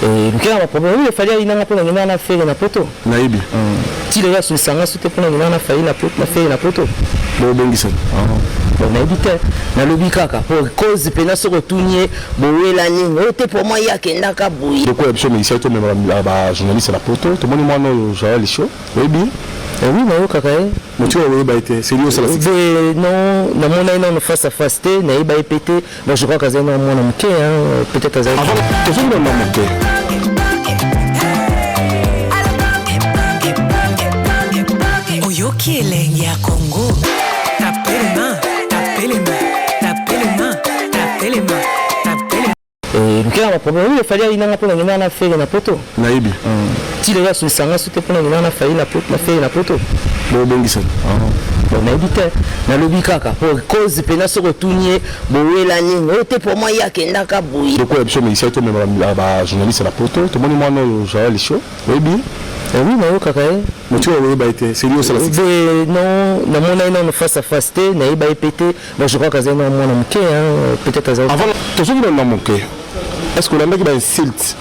Elukela baproblème. Oyo Fally ayinanga mpo na ngenaka na Ferre na Poto. Nayebi. Ti lelo asulisanga su te mpo na ngenaka na Fally na Poto, na Ferre na Poto. Bobongisana? Bon, nayebi te, nalobi kaka po cause mpena soki otuni ye bowela nini oyo te, po mwa ye akendaka boye. Lokola biso médecin, tomema bajournaliste na Poto, tomoni mwana oyo Joel Show, oyebi? Oui, nayokaka ye. Motu oyo oyeba ye te, seli osala? Non, namona ye nano face à face te, nayeba ye mpe te. Bon, je crois qu'azali na mwana moke, peut-être azali. Tozongi na moke. Oyoki elengi ya Kongo, tapelema, tapelema, tapelema, tapelema, tapelema. Elukela baproblème. Oyo Fally ayinanga mpo na ngenaka na Ferre na Poto. Nayebi. Ti lelo asulisanga su te mpo na ngenaka na Fally na Poto, na Ferre na Poto. Bobongisana? Bon, nayebi te, nalobi kaka po cause mpena soki otuni ye bowela nini oyo te, po mwa ye akendaka boye. Lokola biso médecin, tomema bajournaliste na Poto, tomoni mwana oyo Joel Show, oyebi? Oui, nayokaka ye. Motu oyo oyeba ye te, seli osala? Non, namona ye nano face à face te, nayeba ye mpe te. Bon, je crois qu'azali na mwana moke, peut-être azali. Avant tozongi na moke, est ce que olandaki bainsulte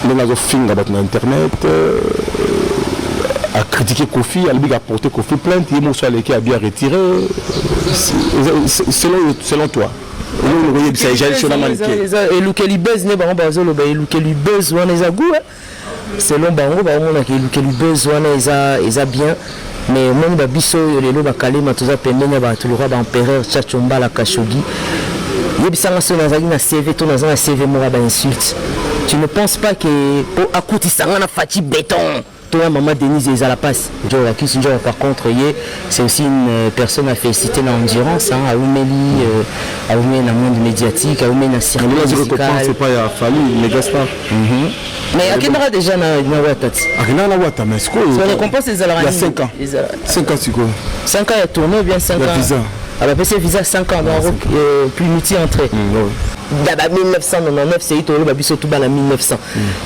ndenge azofinga bato na internet, acritiquer Kofi, alobi aporter Kofi plainte, ye moko aleki abi aretire? Selon toi, eloko koyebisa Jael Show na Manike? Elukeli buzz nde bango bazoloba, elukeli buzz wana eza goût. Selon bango, baomonaka elukeli buzz wana eza bien. Mais omoni, babiso oyo lelo bakalema, toza pembeni ya bato lokwa baempereur Chacho Mbala Kashogi. Yebisanga, soki nazalaki na CV to naza na CV moko ya bainsulte, tu ne penses pas que po akutisanga na Faci Béton to ya mama Denise ezala mpasi? Njoka Kisi Njoka, par contre ye, c'est aussi une personne à féliciter na endurance, hein, aumeli aumeli na monde médiatique, aumeli na circuit musical. C'est pas ya Fally mégastar? Mais akendaka déjà na Wata ti. Akendaka na Wata, mais sikoyo récompense ezalaka ya 5 ans, 5 ans sikoyo. 5 ans ya tournée ou bien 5 ans visa? Ah, bapesi visa 5 ans, donc plus multi entrée da ba 1999. Sei toloba biso tu bana 1900,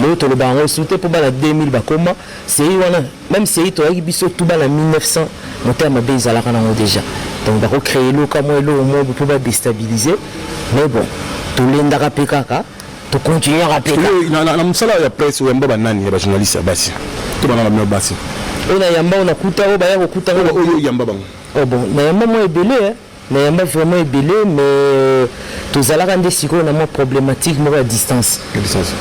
lelo toloba yango esu te mpo bana 2000 bakoma sei wana. Même sei toyaki biso tu bana 1900, motema mabe ezalaka nango déjà. Donc bakocréer eloka mwa eloko moko mpo badéstabiliser. Mais bon, tolendaka mpe kaka, tocontinuaka mpe. Na mosala ya presse, oyamba banani ya bajournaliste ya basi to bana bamino basi? Oyo nayamba, oyo nakuta, oyo baya kokuta? Oyo oyamba bango. Oh bon, nayamba mwa ebele, nayamba vraiment ebele, mais tozalaka nde sikoyo na mwa problématique moko ya distance. Distance.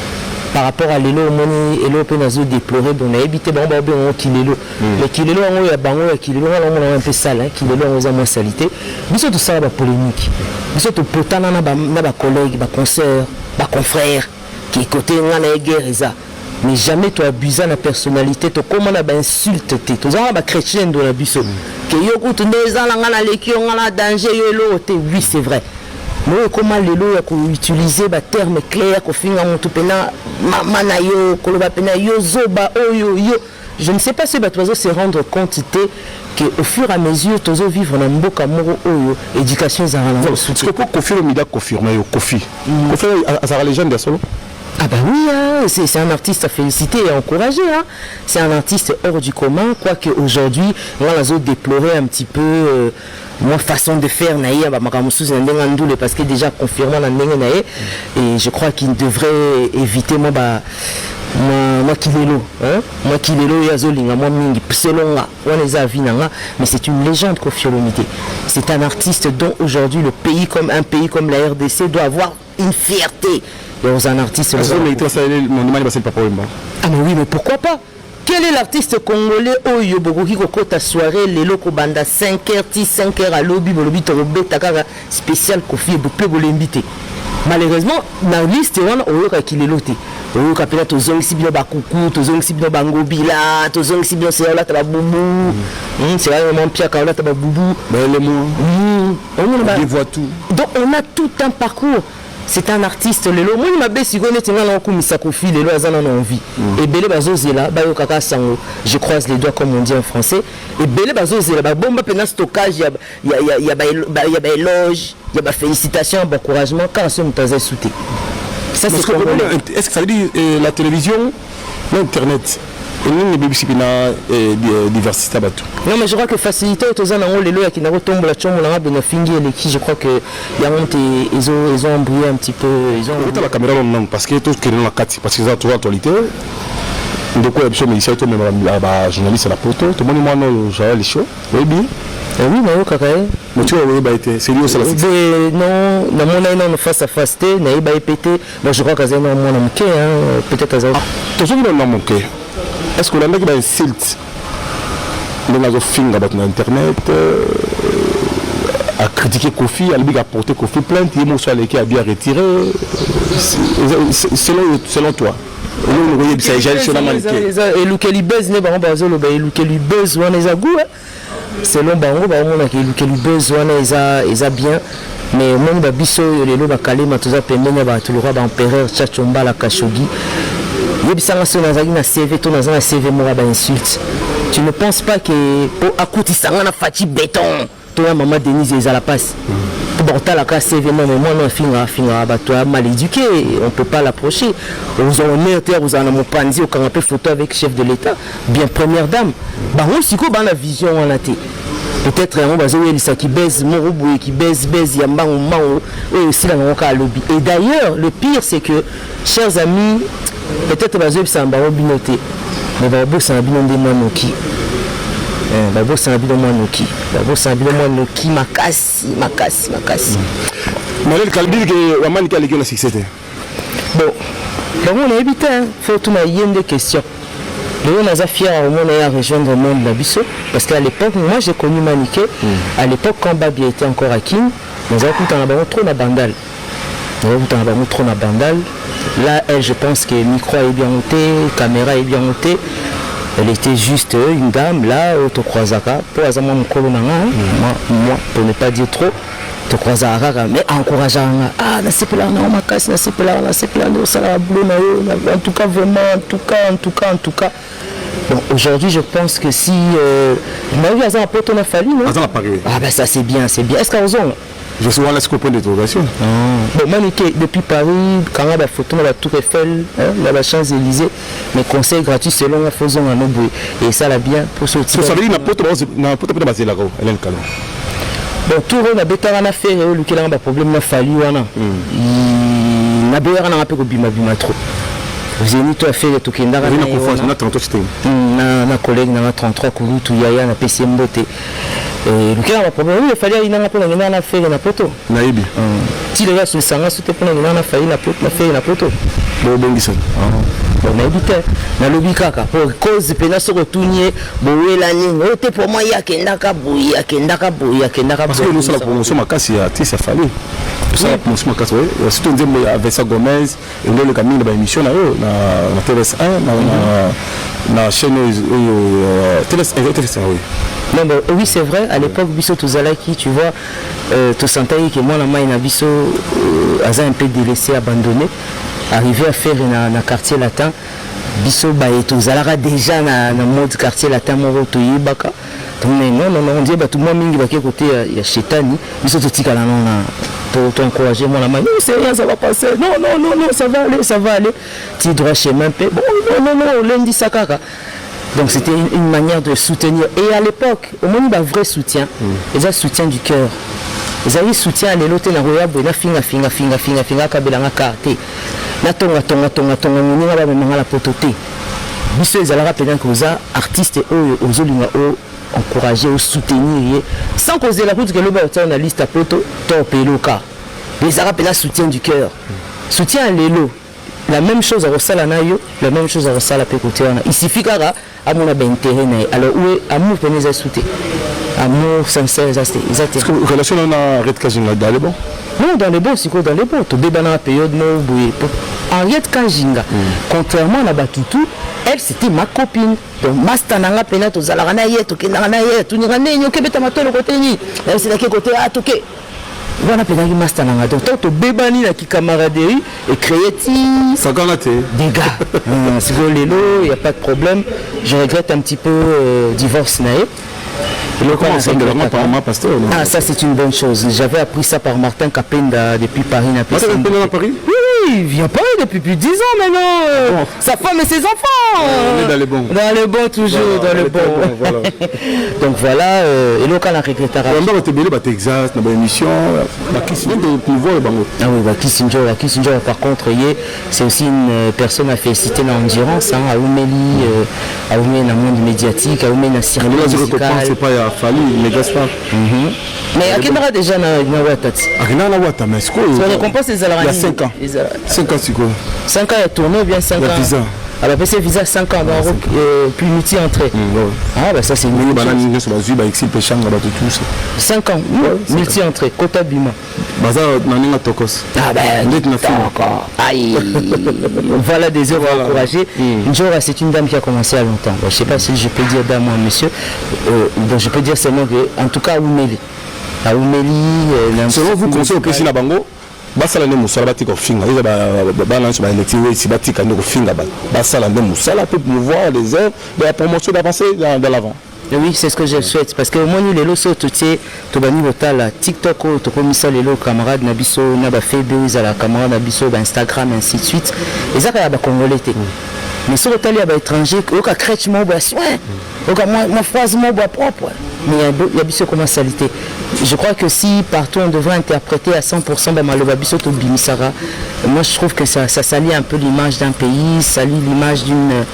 Par rapport à lelo, omoni, eloko mpe nazodéplorer, bon, nayebi te, bango baobenga kilelo, mais kilelo yango ya bango ya kilelo wana, omona yango mpe sale. Kilelo yango eza mwa saleté. Biso tosala bapolémique, biso topotana na bacollègue, baconsoeur, baconfrère, ke kote nga na ye guerre eza, mais jamais toabusa na personnalité, tokóma na bainsulte te. Tozala na bachrétien ndo na biso ke yo kutu nde eza na nga, naleki yo, nga na danger, yo eloko te. Oui, c'est vrai, mais oyo ekóma lelo ya koutiliser baterme clair, kofinga motu mpena mama na yo, koloba mpena yo zoba oyo yo, je ne sais pas si bato bazo se rendre compte te que au fur et à mesure tozovivre na mboka moko oyo éducation ezalaka nango. Po Kofi Olomide aconfirme yo, Kofi, Kofi azalaka légende ya solo? Ah bah oui, hein, c'est un artiste à féliciter et à encourager. Hein. C'est un artiste hors du commun, quoique aujourd'hui, moi, nazo déplorer un petit peu moi façon de faire na ye, makambo mosusu na ndenge ndule, parce que déjà confirmant na ndenge na ye, et je crois qu'il devrait éviter moi ba moi kilelo, hein, moi kilelo oyo azolinga moi mingi, selon nga wana eza avis na nga. Mais c'est une légende, Koffi Olomide. C'est un artiste dont aujourd'hui le pays comme un pays comme la RDC doit avoir une fierté dans un artiste. Ah mais oui, mais pourquoi pas? Quel est l'artiste congolais oyo bokoki kokota soirée lelo, kobanda 5 heures ti 5 heures, alobi bolobi tokobeta kaka spécial Kofi, mpe bolembi te? Malheureusement, na liste wana oyokaki lelo te. Oyoka mpena tozongisi bino bakuku, tozongisi bino bangobila, tozongisi bino seya olata babubu, seya mama mpiaka olata babubu. Donc on a tout un parcours. C'est un artiste lelo omoni mabe sikoyo neti ngai na okumisa Kofi lelo, aza nano envie. Ebele bazozela bayokaka sango. Je croise les doigts, comme on dit en français. Ebele bazozela, babomba mpena stockage ya baéloge, ya bafélicitation, ya baencouragement, kaka so moto aza esu te. Ça, c'est congolais. Est-ce que ça veut dire la télévision, l'internet? Nini ebebisi mpena diversité ya bato? Non, mais je crois que facilité oyo toza nango lelo, yakenda kotombola tiombolanga boye, nafingi, eleki. Je crois que yango te ezo embrouiller un petit peu, ezo Okota bacaméra nano nano, parce que tokende na kati, parce que eza toujours actualité. Ndeko ya biso médicien, tomema bajournaliste na poto, tomoni mwana oyo Jael Show, oyebi? Oui, nayokaka ye. Motu oyo oyeba ete seli osala? Boye non, namona ye nano face à face te, nayeba ye pe te. Bon, je crois que azali na mwana moke, peut-être azali. Tozoki nano na moke. Est ce que olandaki bainsulte, ndenge azofinga bato na internet, acritiquer Kofi, alobi aporter Kofi plainte, ye moso aleki abi aretiré? Selon toi, eloko koyebisa Jael Show na Manike? Elukeli buzz nde bango bazoloba, elukeli buzz wana eza goût. Selon bango, baomonaka elukeli buzz wana eza bien. Mais omoni, babiso oyo lelo bakalema, toza pembeni ya bato lokwa baempereur Chacho Mbala Kashogi. Yebisanga, soki nazalaki na CV to naza na CV moko ya bainsulte, tu ne penses pas que po akutisanga na Faci Béton to ya mama Denise ezala mpasi mpo bakotalaka CV? Non, mais mwana afingaka, afingaka bato ya mal éduqué, on peut pas l'approcher. Ozwa honneur te ya kozala na mopanzi, okanga mpe photo avec chef de l'État, bien première dame. Bango sikoyo baa na vision wana te. Peut-être yango bazoyelisa kibese moko boye, kibese bese ya mbangu mbangu oyo esila nango kaka alobi. Et d'ailleurs, le pire, c'est que, chers amis, peut-être bazoyebisaka bango bino te, mais babosana bino nde mwa noki. Babosana bino mwa noki, babosana bino mwa noki makasi, makasi, makasi. Malel kalbili ke wamaniki aleki na succès te? Bon, bango nayebi te, faut tuna ye nde question. Lelo naza fier ya komona ye rejoindre monde na biso, parce qu'à l'époque, moi j'ai connu Manike à l'époque quand Babia était encore à Kin. Nazala kutana bango trop na Bandal, nazala kutana bango trop na Bandal. Là, elle, je pense que micro ayebi yango te, caméra ayebi yango te. Elle était juste une dame là oyo tocroisaka, mpo aza mwa mokolo na nga, moi, pour ne pas dire trop. Tocroisaka kaka, mais encourageaka nga. Ah, nasepelaka nango makasi, nasepelaka, nasepelaka nde osalaka boulot na yo. En tout cas, vraiment, en tout cas, en tout cas, en tout cas. Bon, aujourd'hui, je pense que si nayoki aza na poto na Fali, non? Aza na Paris, oui. Ah ben ça, c'est bien, c'est bien. Est ce que ozonga? Je suis wana sikoyo, point d'interrogation. Bon, Manike depuis Paris, kanga bafoto na batour Eiffel, hein, na bachamps Élysées. Mais conseil gratuit, selon nga, fozonga no boye et esala bien pour so. Ça veut dire na poto, na poto mpe bazelaka Hélène Kalo? Bon, tour oyo nabetaka na Ferre, oyo olukelanga baproblème na Fali wana, naboyaka nanga mpe kobimabima trop. Zeni to affaire tokendaka na ye wana. Na 33 te? Na collègue nanga 33 kulutu yaya, napesi ye mbote. Lukelanga baproblème oyo efali ayinanga mpo nakendaka na Ferre na poto. Nayebi. Ti lelo asulisanga so te mpo nakendaka na Fali na Ferre na poto. Bobongisa? Bon, nayebi te, nalobi kaka po cause mpena soki otuni ye bowela nini oyo te. Po mwa ye akendaka boye, akendaka boye, akendaka. Parce que nosala promotion makasi ya artiste ya Fali, osala promotion makasi, surtout nzembo ya Vincent Gomez endoleka mingi na baémission na yo na TLS 1, na chaîne oyo TLS 1, oui. Non, bon, oui, c'est vrai, à l'époque, biso tozalaki, tu vois, tosentaki ke mwana mai na biso aza un peu délaissé, abandonné. Arrivé à faire na Quartier Latin, biso baye tozalaka déjà na mode Quartier Latin moko toyebaka. Mais non, non, non, on dirait bato mwa mingi bake kote ya shetani, biso totikala non na to encourager mwana mai. Non, c'est rien, ça va passer. Non, non, non, non, ça va aller, ça va aller, ti droit chemin mpe. Bon, non, non, non, olendisa kaka. Donc c'était une manière de soutenir. Et à l'époque, au moins, un vrai soutien. Et soutien du cœur. Ezali soutien ya lelo te na koya boye nafinga finga finga finga finga, akabelanga kar te, natonga tonga tonga tonga moninga bamemanga na poto te. Biso ezalaka mpenza ke oza artiste oyo ozolinga o encourager, osoutenir ye sans kozela kutu ke lobi otia na liste ya poto to opeloka. Ezalaka mpenza soutien du cœur. Soutien ya lelo, la même chose akosala na yo, la même chose akosala mpe kote wana. Il suffit kaka amona baintérêt na ye. Alors oyo amour pene eza su te, amour sincère eza te, eza te. Relation na Henriette Kajinga dans le bon? Non, dans le bon sikoyo, dans le bon. Tobebanaka période moko boye. Henriette Kajinga, contrairement na batutu, elle, c'était ma copine. Donc master na nga mpena, tozalaka na ye, tokendaka na ye, tuninga ndenge okebeta matolo kote nini, nayeselaki kote a toke wana mpenzaki master na nga. Donc ntango tobebani na kicamaraderie, ecréé ti Sakana te. Dégâts. Sikoyo lelo, y a pas de problème. Je regrette un petit peu divorce na ye. Comment ça, apparemment pasteur? Ah, ça, c'est une bonne chose. J'avais appris ça par Martin Kapenda depuis Paris. Martin Kapenda à Paris? Oui. il vient pas depuis plus de 10 ans maintenant. Bon. Sa femme et ses enfants. On est dans les bons. Dans les bons toujours, Voilà, dans on le est bon. dans les bons, voilà. Donc voilà, eloko na regrettaka. Banda bato ebele batexas na baémission bakisi nde pouvoir bango. Ah oui, bah, Kissinjora, Kissinjora, par contre, ye, c'est aussi une personne à féliciter dans l'endurance, hein, à Oumeli, à Oumeli dans le monde médiatique, à Oumeli dans le circuit ndenge azi musical. récompense epai ya Fally Megastar. Mais akendaka déjà na Watati. Akendaka na Wata, mais sikoyo So, récompense ezalaka ya nini? 5 ans. 5 ans sikoyo. 5 ans ya tournée ou bien 5 Ya ans? visa. Ah bah, c'est visa 5 ans, donc, plus multi-entrée. Ah bah ça c'est une ndenge bonne chose. banani nyonso bazwi baexil peshanga bato tous. 5 ans, multi-entrée, quota bima. Baza na ndenge tokos. Ah ben, Ndeti na film. d'accord. Aïe. Voilà des œuvres Voilà. encouragées. Njora, c'est une dame qui a commencé il y a longtemps. Bon, je sais pas si je peux dire dame ou monsieur. Bon, je peux dire seulement que, en tout cas, Oumeli. À Oumeli, Selon vous, conseil opesi na bango, basala nde mosala, batika kofinga. Eza bana nyonso baelekti wesi, batika nde kofinga bato, basala nde mosala mpe promouvoir les œuvres de la promotion, d'avancer dans l'avant. Oui, c'est ce que je souhaite. Parce que au moins, lelo so totie tobani botala TikTok oyo tokomisa lelo camarade na biso na bafebe oyo ezala camarade na biso ba Instagram, ainsi de suite, ezaka ya bacongolais te. Mais soki otali ya baétranger, oyoka crèche moko boya soin, oyoka mwa phrase moko boya propre, mais ya biso ekoma salité. Je crois que si partout on devrait interpréter à 100% bamaloba biso tobimisaka, moi je trouve que ça salit un peu l'image d'un pays, salit l'image d'une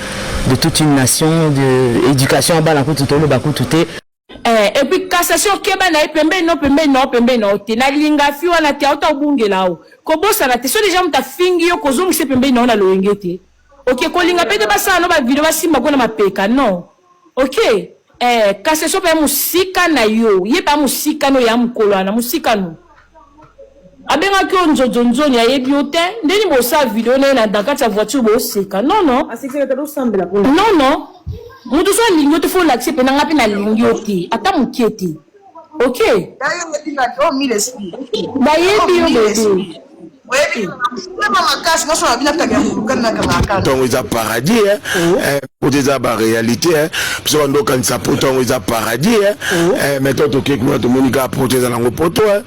de toute une nation, de éducation ya bana kutu toloba kutu te. Eh, et puis cassation, keba na ye pembeni no, pembeni na yo, pembeni na yo te. Nalinga fi wana te, auta obungela o kobosana te. So deja moto afingi yo, kozongisa ye pembeni na yo na loyenge te, ok? Kolinga mpe te basala no bavideo basimba ko na mapeka, non, ok? Eh, cassation mpe ya mosika na yo, ye mpe ya mosika no ya mokolo wana mosika no abengaki yo nzonzonzoni, ayebi yo te. Ndeni bosala video na ye na kati ya voiture, boseka, non, non, non, non. Moto so alingi yo te, fo olakise mpe nanga mpe nalingi yo te ata mokie te, ok? Bayebi yo bebe. Ntongo eza paradis, hein. Poto eza baréalité, hein. Biso bando okanisa poto yango eza paradis, hein. Mais to tokei kuna, tomoni kaka poto eza nango poto, hein.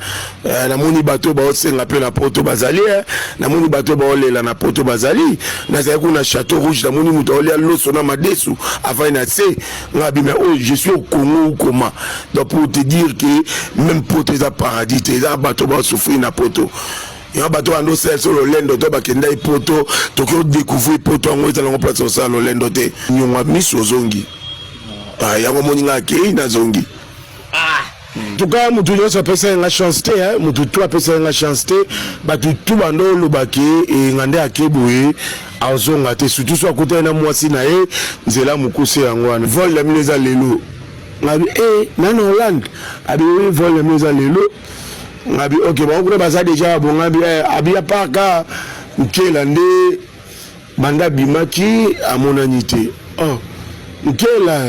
Namoni bato oyo baosenga mpe na poto bazali, hein. Namoni bato oyo baolela na poto bazali. Nazali kuna Château Rouge, namoni moto aolia loso na madesu, avai na se nga bima oyo, je suis au Congo ou comment? Donc pour te dire que même poto eza paradis te, eza bato baosouffrir na poto. Yango bato bando osala so lolendo to bakenda ye poto, tokoki odécouvrir poto yango eza nango place osala lolendo te, nyongo miso ozongi. Ah, yango omoni nga akei, nazongi. Tuka motu nyonso apesa ye nga chance te, hein. Motu tu apesa ye nga chance te. Bato tu bando olobaki eyenga nde ake boye, azonga te, surtout so akutani na mwasi na ye nzela mokuse. Yango wana vol na bino eza lelo. Ngabi e nani Hollande abi oui, vol na bino eza lelo. Ngabi ok, bango kuna baza déjà babongabi abi ya parka Nkela nde banda abimaki amonani te. Oh, Nkela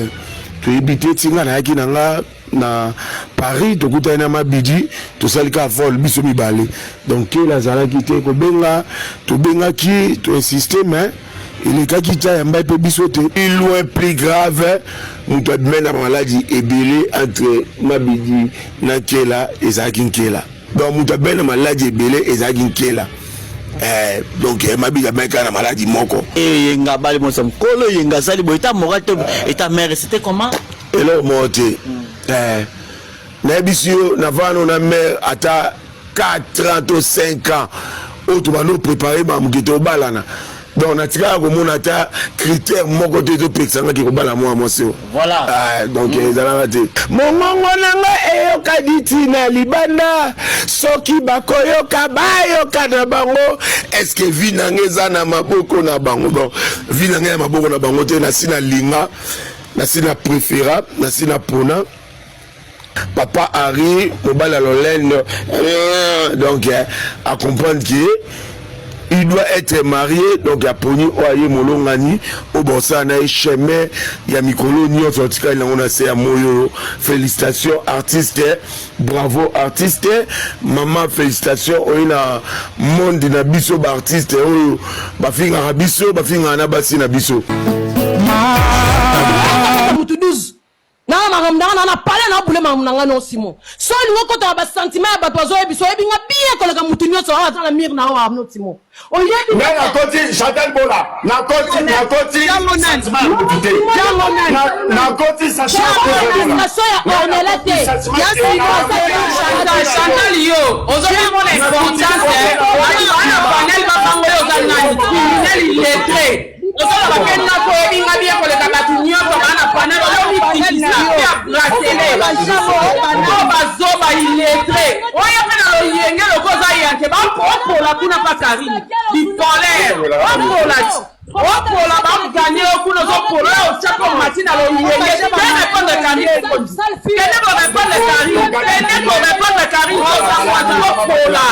toyebi te. Ntinga nayaki na nga na Paris, tokutani na Mabidi, tosali ka vol biso mibale. Donc Nkela azalaki te. Kobenga tobengaki, toinsiste, mais elekaki tia ya mbai mpe biso te. Plus loin, plus grave, moto abimai na maladi ebele entre Mabidi na Nkela ezalaki Nkela. Donc moto abimai na maladi ebele ezalaki Nkela. Donc Mabidi abimai kaka na maladi moko. Eyenga bali mosa mokolo eyenga asali boye, eta moral te, eta mare, c'était comment? Eloko moko te. Nayebisi yo, navano na mare ata 4 ans to 5 ans oyo tobanda oprépare bamoke tobalana. Donc natikaka komona ata critère moko te ezopekisangaki kobala mwana mwasi oyo. Voilà. Ah, donc ezalaka te. Mongongo na nga eyokani ntina libanda, soki bakoyoka, bayoka na bango. Est-ce vie na nga eza na maboko na bango? Bon, vie na ngai na maboko na bango te. Nasi nalinga, nasi na préféra, nasi na pona papa Henri, mobali ya Lolendo. Donc à comprendre que il doit être marié. Donc aponi oyo aye molongani oyo bosala na ye chemin ya mikolo nyonso atikali nango na se ya moi oyo. Félicitation artiste, bravo artiste, mama félicitation. Oyo na monde na biso baartiste oyo bafingaka biso, bafingaka na basi na biso. Mutu 12 na makambo na nga na na pale na bule makambo na nga non Simon. So olingi okota na ba sentiment ya bato bazoyebisa oyebi nga bien koleka mutu nyonso awa aza na mire na yo Arnaud Simon. Oyebi nga nakoti Chantal Bola nakoti nakoti sentiment ya mutu te nakoti sentiment ya Ornella te ya Simon Chantal yo ozomimona importance ana panel babango yo oza nani criminel illettré ozoloba mpe noko oyebi nga bien koleka bato nyonso baa na panel ozomikitisa mpe ya bracelet o bazoba illettré oyo mpe na loyenge loko oza yanke baopola kuna pa karine bipolaire opola ti opola baganye yo kuna ozopola oyo otyaka omati na loyenge te répondre karine kende korépondre karine kende korépondre karine ozakwati opola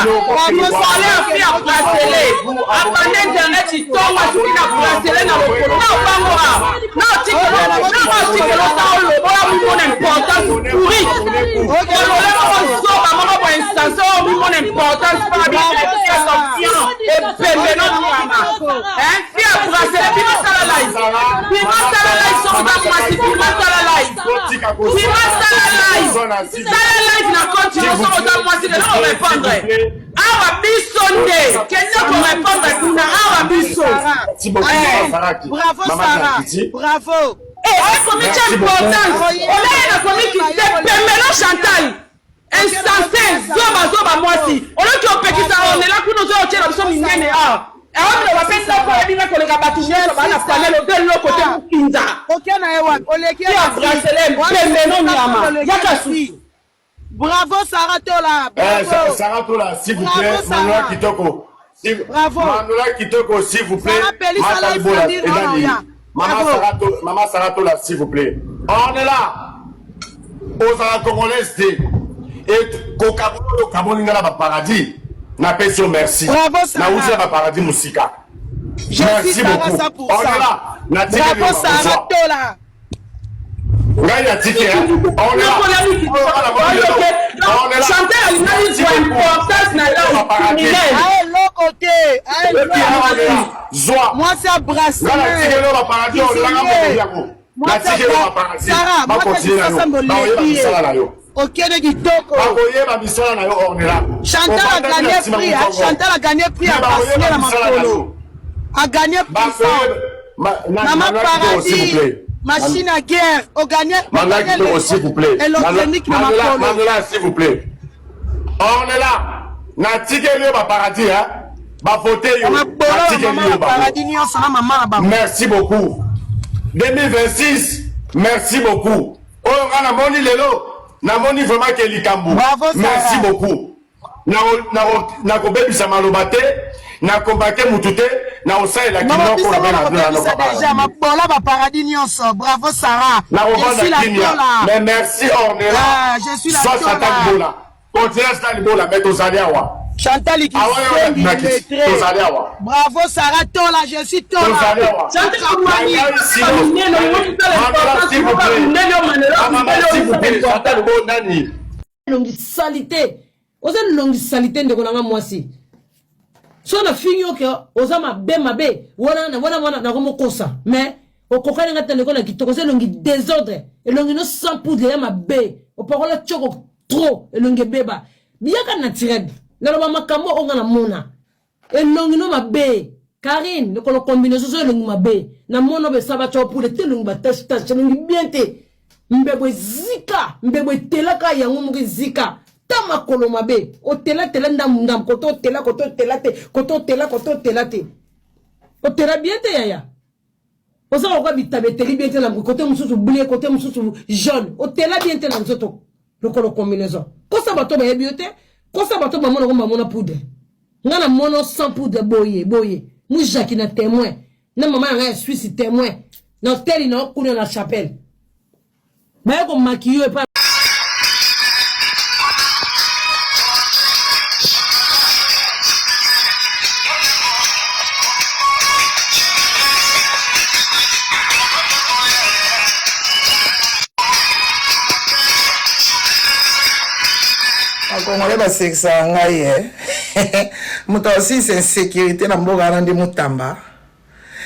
bipolaire fi ya bracelet abanda internet ntongo asuki na bracelet na lokolo na obango a na otikelo na otikelo ta olobola mimona importance pourri olole moko zoba moko bo instance oyo mimona importance mpona biation ebembe no nyama fi ya bracelet bima sala live bima sala live soki oza mwasi bima sala live bima sala live sala live na compte yo soki oza mwasi lelo orépondre awa biso nde kende korepondre kuna awa biso bravo Sarah bravo ekomi tia importance olaye nakomi kite pembelo chantal insensé zoba zoba mwasi oloki opekisa onela kuna ozoya otyela biso minene awa aomino bapesi ndako oyebi nga koleka bato nyonso baa na panel oza eloko te mokinza ya bracelet pembeno nyama yaka susu Bravo Sarah Tola. Eh, Bravo. Sarah Tola, s'il vous Bravo, plaît. Sarah. Manuela Kitoko. Bravo. Manuela Kitoko, s'il vous plaît. Sarah Pelissa, Mata là, Libola, il Ezali. oh, yeah. Maman Bravo. Sarah Tola, Maman Sarah Tola, s'il vous plaît. On est là. Ozala congolaise te. Et kokabolo okaboli nga na ba paradis. Napesi yo merci. Bravo, Sarah. Nauti na ba paradis mosika. Je suis Merci Sarah beaucoup. 100%. On est là. Natikeli Bravo yo Sarah makozwa. Tola. ngai natiki chanteur alingaki zwa importance na yo criminel eloko te zwa mwasi ya bracelet okende kitoko bakoyeba misala na yo ornela chantal a gagné prix chantal a gagné prix ya bracelet na makolo a gagné prix Maman Paradis, machine à guerre, au gagné Manuela Kitoko, s'il vous plaît. Électronique na Manuela, makolo. Manuela, s'il vous plaît. On est là. Natikeli yo ba paradis, hein. Ba voter yo. Makolo Natikeli maman yo na ba. Paradis nyonso na mama na bango. Merci beaucoup. 2026, merci beaucoup. Oyo nga namoni lelo, namoni vraiment ke likambo. Bravo, Sarah. Merci beaucoup. Nakobebisa maloba te, nakombate mutu te, nakosalela Mama kinoko biso na mona bana na kobebisa déjà mabola ba paradis nyonso. Bravo Sarah. Je nakovanda suis la kimia. Tola. Mais merci Ornella. Ah, je suis la Soit Tola. Satan Bola. Continue Satan Bola, mais tozali awa. Chantal Awa yo Kisengi na kiti. illettré. Tozali awa. Bravo Sarah Tola, je suis Tola. Tozali awa. S'il vous plaît. Maman, s'il vous plaît. Chantal Bola, nani? Elongi salite. Oza elongi salite ndeko na nga mwasi. So na fingi yo ke oza mabe mabe wana wana wana nakomokosa mais okokani nga te ndeko na kitoko oza elongi désordre elongi no sans poudre ya mabe opakola tioko trop elongi ebeba biyaka naturel naloba makambo oyo nga namona elongi no mabe Karine lokolo combinaison ozo elongi mabe namona oyo esaba tioko poudre te elongi batache tache elongi bien te mbebo ezika mbebo etelaka yango moko ezika ta makolo mabe otelatela ndambu ndambu koto otela koto otela te koto otela koto otela te otela bien te yaya oza kokoka bitaba eteli bien te na kote mosusu bleu kote mosusu jaune otela bien te na nzoto lokolo combinaison kosa bato bayebi yo te kosa bato bamona ko bamona poudre nga na mono sans poudre boye boye mujaki na témoin na mama na ngai ya suisse témoin na hoteli na kuna na chapelle baye komaki yo epa Bakongole basekisaka ngai e moto aosilisa insécurité na mboka wana nde Mutamba.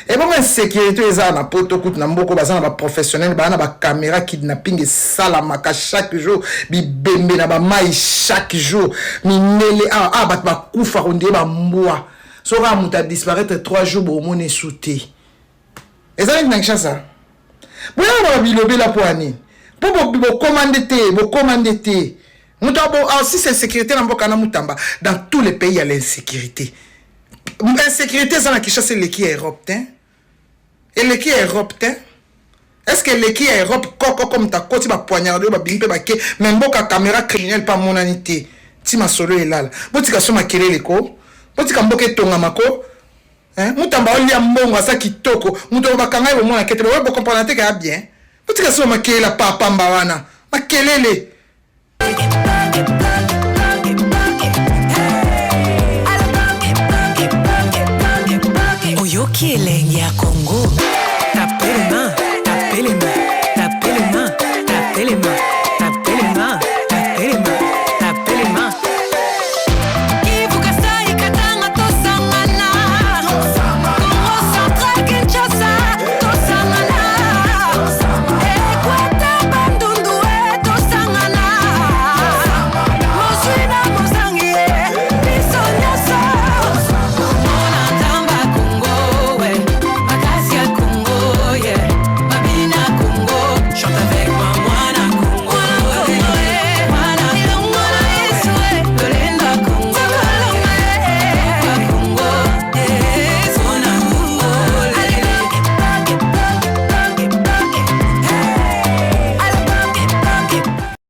Ebongo insécurité eza na poto kutu na mboko baza na baprofessionnel, baa na bacaméra, kidnapping esalamaka chaque jour, bibembe na bamai chaque jour, mindele awa awa bato bakufa kondie bambwa. Soki kaka moto adisparaître 3 jours, bomona esu te. Eza neti na Kinshasa, boyaka babilobela mpo ya nini? Mpo bokoma nde te, bokoma nde te. Moto asisi insécurité na mboka na Mutamba. Dans tous les pays ya l'insécurité, insécurité eza na Kinshasa eleki ya Europe te, eleki ya Europe te. Est ce que eleki ya Europe? Koko moto akoti, bapoignarde oyo babimi mpe bake, mais mboka caméra criminel mpe amonani te. Ti masolo elala, botika so makelele ko, botika mboka etongama ko. Mutamba olia mbongo, aza kitoko, moto oyo bakanga ye bomona kete boye, bocomprendre te kaya bien. Botika so makelele papamba wana, makelele. Oyoki elengi ya Congo. Tapelema, tapelema, tapelema, tapelema.